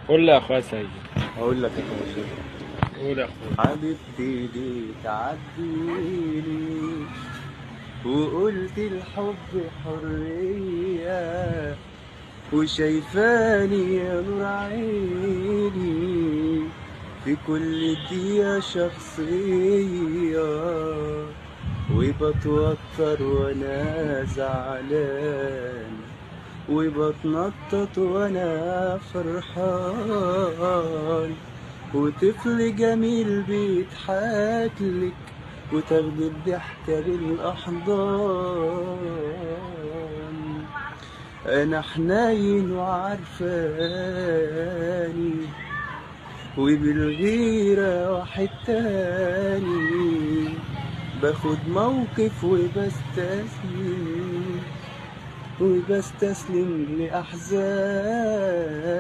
قول لي يا اخويا سيد. اقول لك يا اخويا. قول يا اخويا. حبيبتي دي تعديني وقلت الحب حرية، وشايفاني يا نور عيني في كل دقيقة شخصية، وبتوتر وانا زعلان، وبتنطط وانا فرحان، وطفل جميل بيضحكلك وتاخدي الضحكة بالأحضان. أنا حنين وعارفاني، وبالغيرة واحد تاني، باخد موقف وبستسلم، وبستسلم لأحزان.